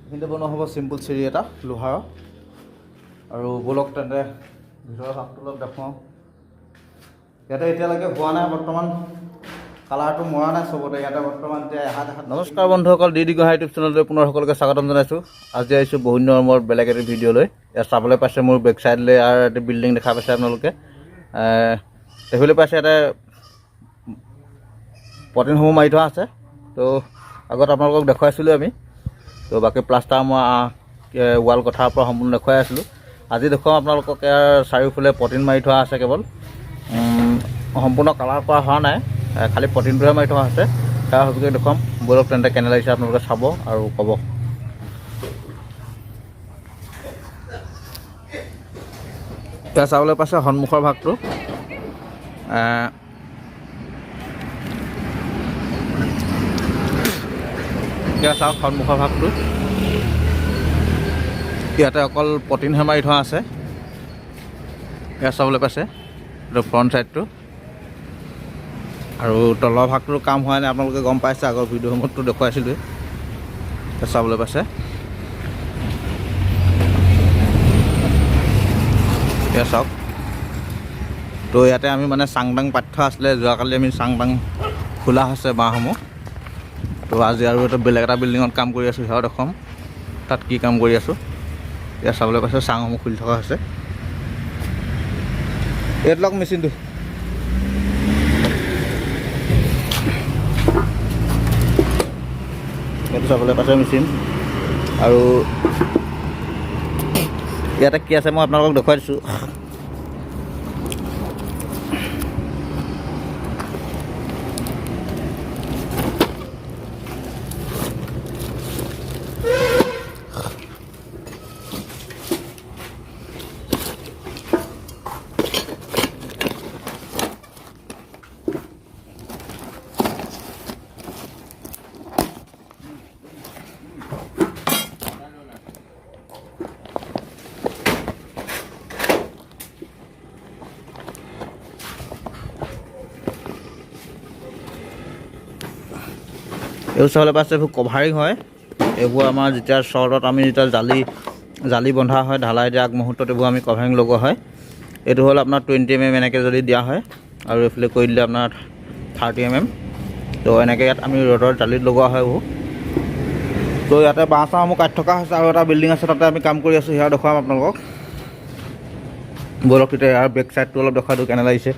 এইখিনিতে বনোৱা হ'ব চিম্পুল চিৰি এটা লোহাৰৰ। আৰু ব'লক তেন্তে ভিতৰৰ ভাগটো অলপ দেখুৱাওঁ। ইয়াতে এতিয়ালৈকে হোৱা নাই, বৰ্তমান কালাৰটো মৰা নাই চবতে। ইয়াতে বৰ্তমান এতিয়া এহাত এহাত। নমস্কাৰ বন্ধুসকল, ডি ডি গোহাঁই ইউটিউব চেনেললৈ পুনৰ সকলোকে স্বাগতম জনাইছোঁ। আজি আহিছোঁ বহুত দিনৰ মূৰত বেলেগ এটি ভিডিঅ' লৈ। ইয়াত চাবলৈ পাইছে মোৰ বেক চাইডলৈ আৰু এটি বিল্ডিং দেখা পাইছে আপোনালোকে, দেখিবলৈ পাইছে ইয়াতে পটিনসমূহ মাৰি থোৱা আছে। তো আগত আপোনালোকক দেখুৱাইছিলোঁ আমি। তো বাকী প্লাষ্টাৰ মৰা, ৱাল কঠাৰ পৰা সম্পূৰ্ণ দেখুৱাই আছিলোঁ। আজি দেখুৱাম আপোনালোকক ইয়াৰ চাৰিওফালে পটিন মাৰি থোৱা আছে। কেৱল সম্পূৰ্ণ কালাৰ কৰা হোৱা নাই, খালি পটিনটোহে মাৰি থোৱা আছে। তাৰ সবিশেষ দেখুৱাম। ব'লক তেন্তে, কেনে লাগিছে আপোনালোকে চাব আৰু ক'ব। এতিয়া চাবলৈ পাইছে সন্মুখৰ ভাগটো। এতিয়া চাওক সন্মুখৰ ভাগটো, ইয়াতে অকল পটিনহে মাৰি থোৱা আছে। ইয়াত চাবলৈ পাইছে এইটো ফ্ৰণ্ট ছাইডটো আৰু তলৰ ভাগটোৰ কাম হোৱা নাই। আপোনালোকে গম পাইছে, আগৰ ভিডিঅ'সমূহতো দেখুৱাইছিলোঁৱেই। ইয়াত চাবলৈ পাইছে, এতিয়া চাওক। তো ইয়াতে আমি মানে চাংদাং পাতি থোৱা আছিলে যোৱাকালি, আমি চাংদাং খোলা হৈছে বাঁহসমূহ। তো আজি আৰু এটা বেলেগ এটা বিল্ডিঙত কাম কৰি আছোঁ, সেয়াও দেখুৱাম তাত কি কাম কৰি আছোঁ। ইয়াত চাবলৈ পাইছে চাংসমূহ খুলি থকা হৈছে। ইয়াত লওক মেচিনটো। এইটো চাবলৈ পাইছে মেচিন। আৰু ইয়াতে কি আছে মই আপোনালোকক দেখুৱাই দিছোঁ। এইবোৰ চাবলৈ পাইছে, এইবোৰ কভাৰিং হয়। এইবোৰ আমাৰ যেতিয়া চৰ্টত আমি যেতিয়া জালি জালি বন্ধা হয়, ঢালাই দিয়া আগমুহূৰ্তত এইবোৰ আমি কভাৰিং লগোৱা হয়। এইটো হ'ল আপোনাৰ 20 mm এনেকৈ যদি দিয়া হয় আৰু এইফালে কৰি দিলে আপোনাৰ 30 mm। তো এনেকৈ ইয়াত আমি ৰ'দৰ জালিত লগোৱা হয় এইবোৰ। তো ইয়াতে বাঁহ চাহসমূহ কাটি থকা হৈছে। আৰু এটা বিল্ডিং আছে, তাতে আমি কাম কৰি আছোঁ, সেয়া দেখুৱাম আপোনালোকক। ব'লক তেতিয়া ইয়াৰ বেক চাইডটো অলপ দেখুৱাই দিওঁ, কেনে লাগিছে।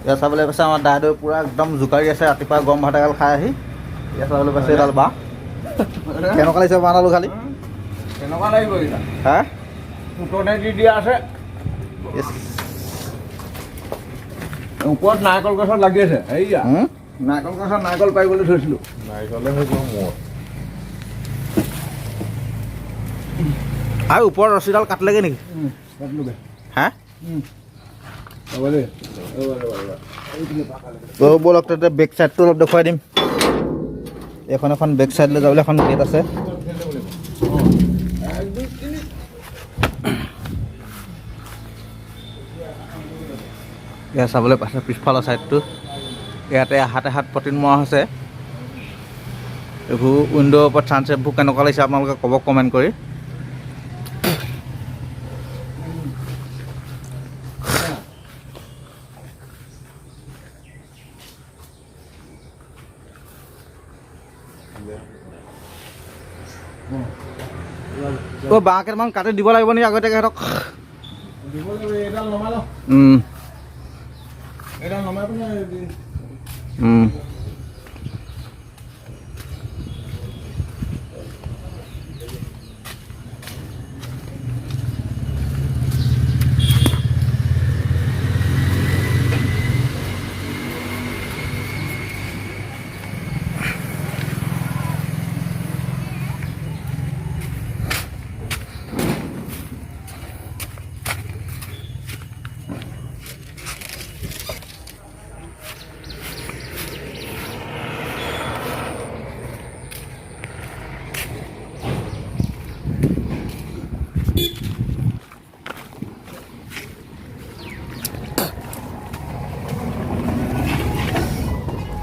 ইয়াত চাবলৈ পাইছে আমাৰ দাইদেউ পূৰা একদম জোকাৰি আছে, ৰাতিপুৱা গৰম ভাত এগাল খাই আহি। ইয়াত চাবলৈ পাইছে এডাল বাঁহ। কেনেকুৱা লাগিছে বাঁহডালো খালি? কেনেকুৱা লাগিব এইকেইটা? হা? পুতনে দি দিয়া আছে। ইছ। ওপৰত নাৰিকল গছত লাগি আছে হেৰিয়া। হুম? নাৰিকল গছত নাৰিকল পাৰিবলৈ থৈছিলোঁ। নাৰিকলে হৈ গ'ল মূৰত। আৰু ওপৰৰ ৰছীডাল কাটিলেগৈ নেকি? হা? হ'ব দেই। ৰ'বা, ৰ'বা, ৰ'বা। তো ব'লক তেন্তে বেক চাইডটো অলপ দেখুৱাই দিম। এইখন এখন বেক চাইডলৈ যাবলৈ এখন গেট আছে। এক, দুই, তিনি। ইয়াত চাবলৈ পাইছে পিছফালৰ চাইডটো, ইয়াতে হাতে হাত পটিন মৰা হৈছে। এইবোৰ উইণ্ড'ৰ ওপৰত চানচেটবোৰ কেনেকুৱা লাগিছে আপোনালোকে ক'ব কমেণ্ট কৰি। অ', বাঁহ কেইটামান কাটি দিব লাগিব নেকি আগতীয়াকৈ সিহঁতক? দিব লাগিব, এইডাল নমাই লওঁ। এইডাল নমাই পিনে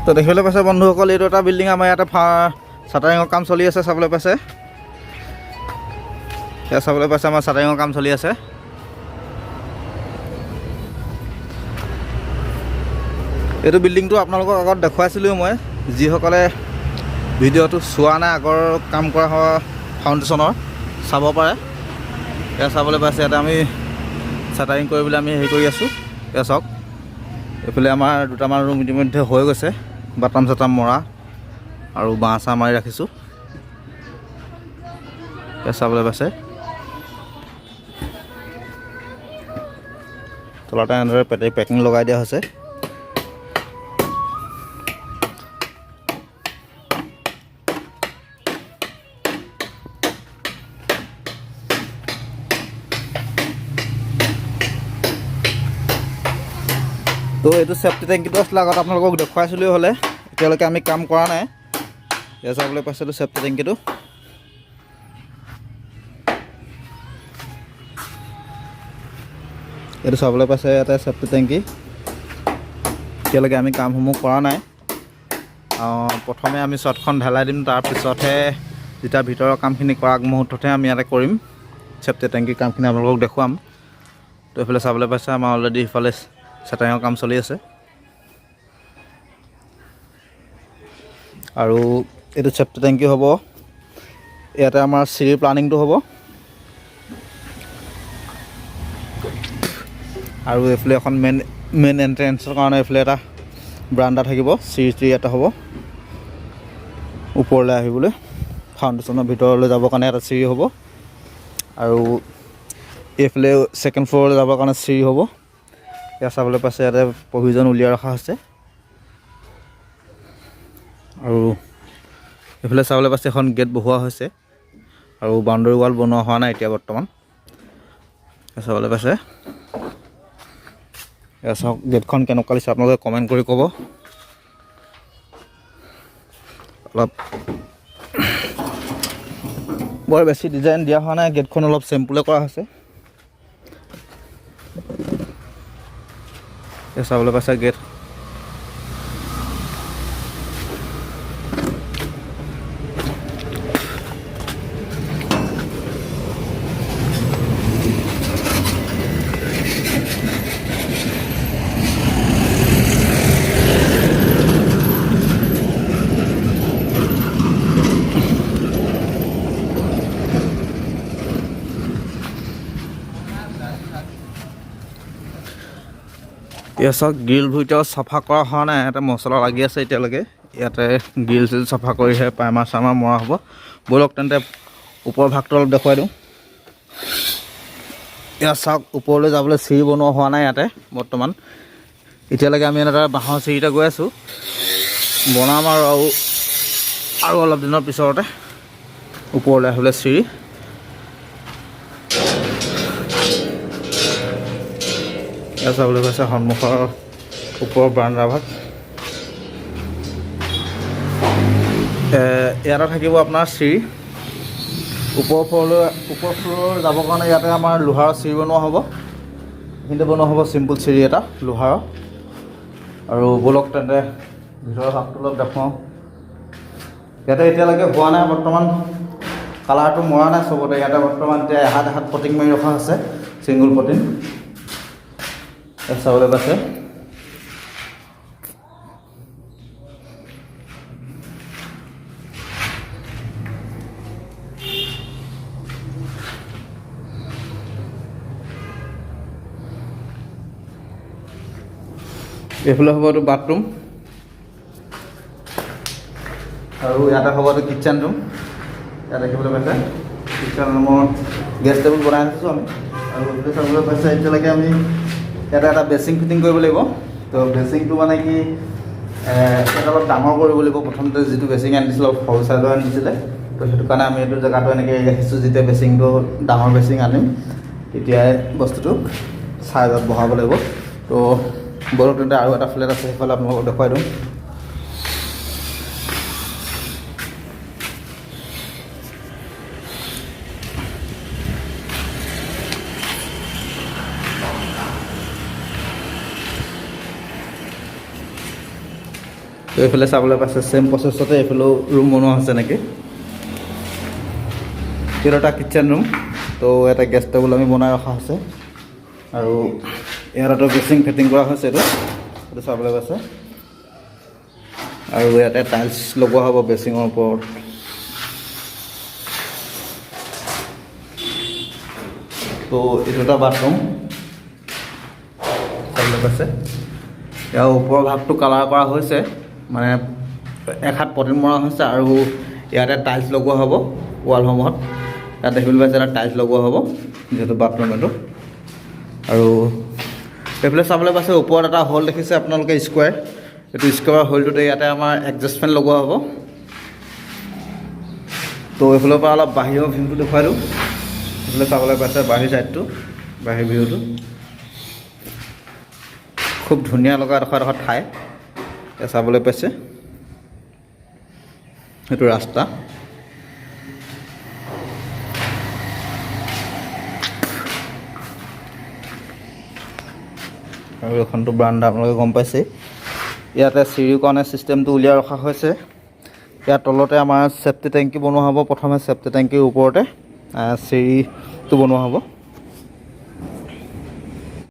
তো দেখিবলৈ পাইছে বন্ধুসকল, এইটো এটা বিল্ডিং আমাৰ ইয়াতে চাটাৰিঙৰ কাম চলি আছে, চাবলৈ পাইছে। ইয়াত চাবলৈ পাইছে আমাৰ চাটাৰিঙৰ কাম চলি আছে। এইটো বিল্ডিংটো আপোনালোকক আগত দেখুৱাইছিলোঁ মই। যিসকলে ভিডিঅ'টো চোৱা নাই, আগৰ কাম কৰা হোৱা ফাউণ্ডেশ্যনৰ চাব পাৰে। ইয়াত চাবলৈ পাইছে, ইয়াতে আমি চাটাৰিং কৰিবলৈ আমি হেৰি কৰি আছোঁ। এয়া চাওক, এইফালে আমাৰ দুটামান ৰুম ইতিমধ্যে হৈ গৈছে, বাটাম চাটাম মৰা আৰু বাঁহ চাহ মাৰি ৰাখিছোঁ। এয়া চাবলৈ পাইছে, তলতে এনেদৰে পেকিং লগাই দিয়া হৈছে। তো এইটো চেফটি টেংকিটো আছিলে, আগত আপোনালোকক দেখুৱাইছিলোঁ হ'লে। এতিয়ালৈকে আমি কাম কৰা নাই। এয়া চাবলৈ পাইছে, এইটো চেফটি টেংকিটো। এইটো চাবলৈ পাইছে, ইয়াতে চেফটি টেংকি। এতিয়ালৈকে আমি কামসমূহ কৰা নাই। প্ৰথমে আমি চটখন ঢালাই দিম, তাৰপিছতহে যেতিয়া ভিতৰৰ কামখিনি কৰা আগমুহূৰ্ততহে আমি ইয়াতে কৰিম চেফটি টেংকিৰ কামখিনি, আপোনালোকক দেখুৱাম। তো এইফালে চাবলৈ পাইছে, আমাৰ অলৰেডি সিফালে চেটাৰিঙৰ কাম চলি আছে। আৰু এইটো চেফটি টেংকি হ'ব। ইয়াতে আমাৰ চিৰিৰ প্লানিংটো হ'ব। আৰু এইফালে এখন মেইন মেইন এণ্ট্ৰেঞ্চৰ কাৰণে এইফালে এটা ব্ৰাণ্ডা থাকিব, চিৰি চিৰি এটা হ'ব ওপৰলৈ আহিবলৈ। ফাউণ্ডেশ্যনৰ ভিতৰলৈ যাবৰ কাৰণে এটা চিৰি হ'ব আৰু এইফালে ছেকেণ্ড ফ্ল'ৰলৈ যাবৰ কাৰণে চিৰি হ'ব। ইয়াত চাবলৈ পাইছে, ইয়াতে প্ৰভিজন উলিয়াই ৰখা হৈছে। আৰু এইফালে চাবলৈ পাইছে, এখন গেট বহোৱা হৈছে আৰু বাউণ্ডেৰী ৱাল বনোৱা হোৱা নাই এতিয়া বৰ্তমান। ইয়াত চাবলৈ পাইছে, এয়া চাওক, গেটখন কেনেকুৱা লাগিছে আপোনালোকে কমেণ্ট কৰি ক'ব। অলপ বৰ বেছি ডিজাইন দিয়া হোৱা নাই, গেটখন অলপ চিম্পুলে কৰা হৈছে। এয়া চাবলৈ পাইছে গেট। এতিয়া চাওক, গ্ৰিলবোৰ এতিয়াও চাফা কৰা হোৱা নাই, ইয়াতে মছলা লাগি আছে এতিয়ালৈকে। ইয়াতে গ্ৰিল চিল চাফা কৰিহে প্ৰাইমাৰ চাইমাৰ মৰা হ'ব। ব'লক তেন্তে, ওপৰৰ ভাগটো অলপ দেখুৱাই দিওঁ। ইয়াত চাওক, ওপৰলৈ যাবলৈ চিৰি বনোৱা হোৱা নাই ইয়াতে বৰ্তমান। এতিয়ালৈকে আমি এটা বাঁহৰ চিৰিতে গৈ আছোঁ। বনাম আৰু আৰু অলপ দিনৰ পিছতে ওপৰলৈ আহিবলৈ চিৰি। ইয়াত চাবলৈ পাইছে, সন্মুখৰ ওপৰৰ বাৰাণ্ডা ভাগ। ইয়াতে থাকিব আপোনাৰ চিৰি ওপৰ ফ্ল'ৰ যাবৰ কাৰণে। ইয়াতে আমাৰ লোহাৰৰ চিৰি বনোৱা হ'ব। এইখিনিতে বনোৱা হ'ব চিম্পুল চিৰি এটা লোহাৰৰ। আৰু ব'লক তেন্তে, ভিতৰৰ ভাগটো অলপ দেখুৱাওঁ। ইয়াতে এতিয়ালৈকে হোৱা নাই বৰ্তমান, কালাৰটো মৰা নাই চবতে। ইয়াতে বৰ্তমান এতিয়া এহাত এহাত পটিং মাৰি ৰখা হৈছে, ছিংগুল পটিং। ইয়াত চাবলৈ পাইছে, এইফালে হ'ব এইটো বাথৰুম আৰু ইয়াতে হ'ব এইটো কিটচেন ৰুম। ইয়াত দেখিবলৈ পাইছে, কিটচেন ৰুমৰ গেছ টেবুল বনাই থৈছোঁ আমি। আৰু এইফালে চাবলৈ পাইছে, এতিয়ালৈকে আমি ইয়াতে এটা বেচিং ফিটিং কৰিব লাগিব। তো বেচিংটো মানে কি, ইয়াত অলপ ডাঙৰ কৰিব লাগিব। প্ৰথমতে যিটো বেচিং আনি দিছিলে, অলপ সৰু চাইজৰ আনি দিছিলে। তো সেইটো কাৰণে আমি এইটো জেগাটো এনেকৈ ৰাখিছোঁ। যেতিয়া বেচিংটো ডাঙৰ বেচিং আনিম, তেতিয়াই বস্তুটো চাইজত বহাব লাগিব। তো ব'লক তেন্তে, আৰু এটা ফ্লেট আছে সেইফালে, আপোনালোকক দেখুৱাই দিওঁ। তো এইফালে চাবলৈ পাইছে, ছেম প্ৰচেছতে এইফালেও ৰুম বনোৱা হৈছে নেকি। এইটো এটা কিটচেন ৰুম। তো এটা গেছ টেবুল আমি বনাই ৰখা হৈছে আৰু ইয়াত এটা বেচিং ফিটিং কৰা হৈছে। এইটো চাবলৈ পাইছে আৰু ইয়াতে টাইলছ লগোৱা হ'ব বেচিঙৰ ওপৰত। তো এইটো এটা বাথৰুম চাবলৈ পাইছে। ইয়াৰ ওপৰৰ ভাগটো কালাৰ কৰা হৈছে, মানে এক হাত পটিন মৰা হৈছে আৰু ইয়াতে টাইলছ লগোৱা হ'ব ৱালসমূহত। ইয়াত দেখিবলৈ পাইছে, এটা টাইলছ লগোৱা হ'ব যিহেতু বাথৰুম এইটো। আৰু এইফালে চাবলৈ পাইছে, ওপৰত এটা হল দেখিছে আপোনালোকে, স্কুৱেৰ। এইটো স্কুৱেৰ হলটোতে ইয়াতে আমাৰ এডজাষ্ট ফেন লগোৱা হ'ব। তো এইফালৰ পৰা অলপ বাহিৰৰ ভিউটো দেখুৱাই দিওঁ। এইফালে চাবলৈ পাইছে বাহিৰ ছাইডটো, বাহিৰ ভিউটো খুব ধুনীয়া লগা এডোখৰ এডোখৰ ঠাই। এতিয়া চাবলৈ পাইছে, সেইটো ৰাস্তা। আৰু এখনটো বাৰাণ্ডা আপোনালোকে গম পাইছেই। ইয়াতে চিৰিৰ কাৰণে ছিষ্টেমটো উলিয়াই ৰখা হৈছে। ইয়াৰ তলতে আমাৰ চেফটি টেংকি বনোৱা হ'ব। প্ৰথমে চেফটি টেংকিৰ ওপৰতে চিৰিটো বনোৱা হ'ব।